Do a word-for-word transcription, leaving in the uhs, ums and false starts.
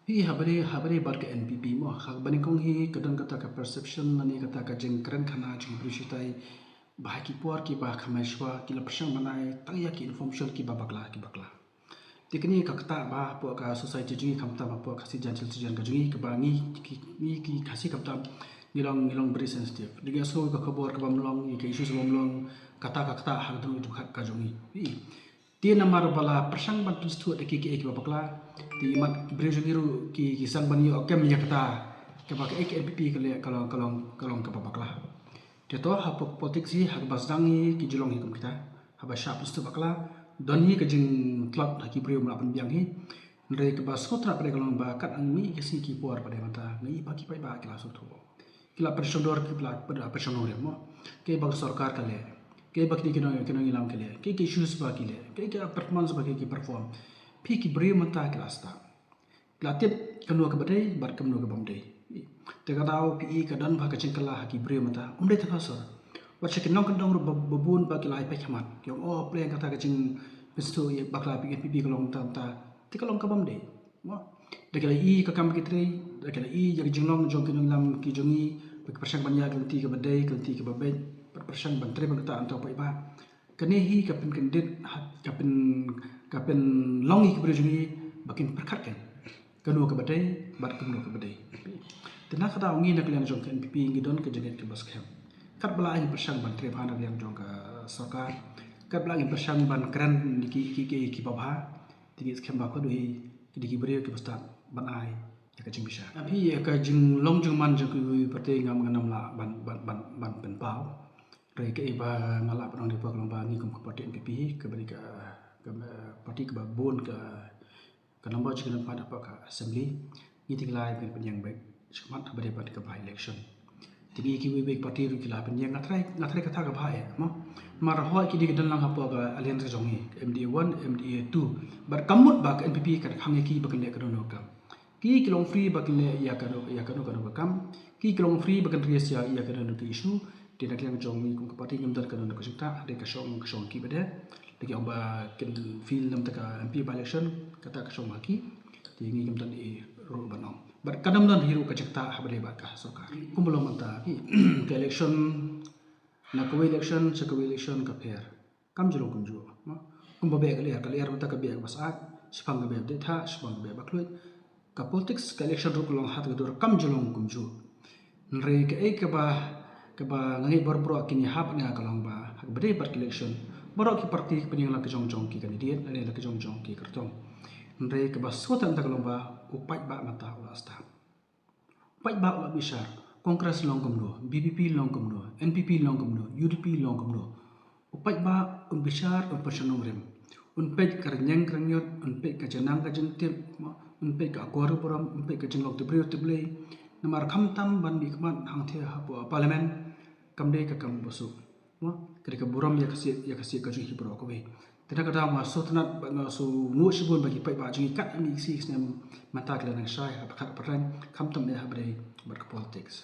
Hi haba dei, haba dei bad ka N P P mo, ha kaba nyngkong hi ka don kata ka perception lane kata ka jingkren khana jong ki briew shatai ba ha ki por kiba khamai shuwa ki la pyrshang ban ai tang ïa ki information kiba bakla, kiba bakla. Te kane ka ktah ba hapoh ka society jong ngi, khamtam hapoh ka Khasi Jaintia Hills Region ka jong ngi, kaba ngi ki, ngi ki Khasi khamtam ngi long, ngi long very sensitive. Dei ngi sngew ka khubor kaba ym long, ïa ka issues ba ym long, kata ka ktah ha ka dang ka jong ngi. Te namar ba la pyrshang ban pynsngewthuh da ki, ki, kiba bakla. Te imat ki briew jong ngi ruh ki, ki sdang ban ïoh kem ïa kata kaba ka N P P ka leh ka long, ka long, ka long kaba bakla. Te to hapoh politics hi ha kaba sdang hi ki ju long hi kum kita. Haba shah pynsngewthuh bakla, don hi ka jingtlot ha ki briew, ym lah ban biang hi. Hynrei kaba sngewtynnat pat ka long ba kat ngi mih ki sngi ki por pat mynta, ngi i ba ki paidbah ki la sngewthuh. Ki la pynshongdor, ki la pynshong nongrim mo. Kaei ba ka sorkar ka leh, kaei ba kine ki nong, ki nongïalam ki leh, kaei ka issues ba ki leh, kaei ka performance ba ki, ki perform. Phi ki briew mynta ki la stad, ki la tip kano kaba dei bad kano kaba ym dei. Te ka daw phi i ka don ba ka jingkylla ha ki briew mynta, ym dei tang ha sor. Wat sha ki nongkyndong ruh ba, ba bun ba ki la ïa peit khmat, ki ong, oh, pleng kata ka jingpynsngewthuh ïa bakla phi N P P ka long mynta, mynta. Te ka long kaba ym dei. Mo, da ki la i ka kam ba ki trei, da ki la i ïa ka jinglong jong ki nongïalam ki jong ngi, ba ki pyrshang ban ïaid ka lynti kaba dei, ka lynti kaba beit, ba pyrshang ban trei ban ktah hangta u paidbah. Kane hi ka pynkyndit, ha, ka pyn, ka pynlong ïa ki briew jong ngi ba kin pyrkhat kein kano kaba dei bad kano kaba dei. Te na ka daw ngi na ka liang jong ka N P P ngi don ka jingngeit kaba skhem. Katba lah ngi pyrshang ban trei bha na ka liang jong ka sorkar, katba lah ngi pyrshang ban kren ïa ki, ki, ki, kiba bha, te ngi skhem ba ka dei hi ki dei ki briew kiba stad ban ai ïa ka jingbishar. Hynrei ïa ka jinglong jingman jong kiwei pat ngam, ngam lah ban, ban, ban, ban pynpaw. Hynrei kaei ba nga lah ban ong dei pat ka long ba ngi kum ka party N P P hi, kaba dei ka, ka party kaba bun ka, ka number jong ki nongmihkhmat hapoh ka assembly. Ngi te ngi la ïa pynïeng beit shakhmat haba dei pat ka by election. Te ngi kiwei wei ki party ruh ki la pynïeng, nga tharai, nga tharai kata ka bha eh mo. Namar hooid ki dei ki don lang hapoh ka alliance ka jong ngi, M D A one, M D A two. Bad kam mut ba ka N P P kan khang ïa ki ba kan leh kano kano ka kam. Ki, ki long free ba kin leh ïa kano, ïa kano kano ka kam. Ki, ki long free ba kin raise ïa, ïa kano kano ka issue. Te na ka liang jong ngi kum ka party ngim don kano kano ka jingktah, hynrei ka shong, ka shong ki ba dei. Lada ki ong ba kin field na bynta ka M P by election, kata ka shong ha ki. Te ngi ngim don ei ruh ban ong. Bad kan ym don hi ruh ka jingktah haba dei bad ka sorkar. Kumba long mynta ki, ka election, na kawei election sha kawei election ka pher. Kam ju long kumjuh mo. Kumba beh ka lyer, ka lyer mynta ka beh ba syaid, shaphang ka beh ba dei thah, shaphang ka beh ba khluit. Ka politics, ka election ruh ka long ha kata ka dur kam ju long kumjuh. Hynrei kaei kaba, kaba nga ngeit baroh baroh kin ïahap bad nga ka long ba ha kaba dei bad ka election, baroh ki party ki pynïeng la ka jong jong ki candidate lane la ka jong jong ki kyrtong. Hynrei kaba sngewtynnat ka long ba u paidbah mynta u la stad. Paidbah u la bishar, Congress long kumno, B P P long kumno, N P P long kumno, U D P long kumno. U paidbah un bishar, un pynshong nongrim. Un peit ka rynïeng ka rynïot, un peit ka jingnang ka jingtip, un peit ka akor ka burom, un peit ka jinglong tibriew tiblei. Namar khamtam ban mihkhmat hangthie hapoh parliament kam dei ka kam ba suk. Mo, ka dei ka burom ïa ka sih, ïa ka sih ka jong hi baroh kawei. Te na ka daw nga sngewtynnat bad nga sngewnguh shibun ba ki paidbah jong ngi kat ha kine ki sngi ki snem mynta ki la nang shai ha pyrkhat pyrshang, khamtam eh ha ba dei bad ka politics.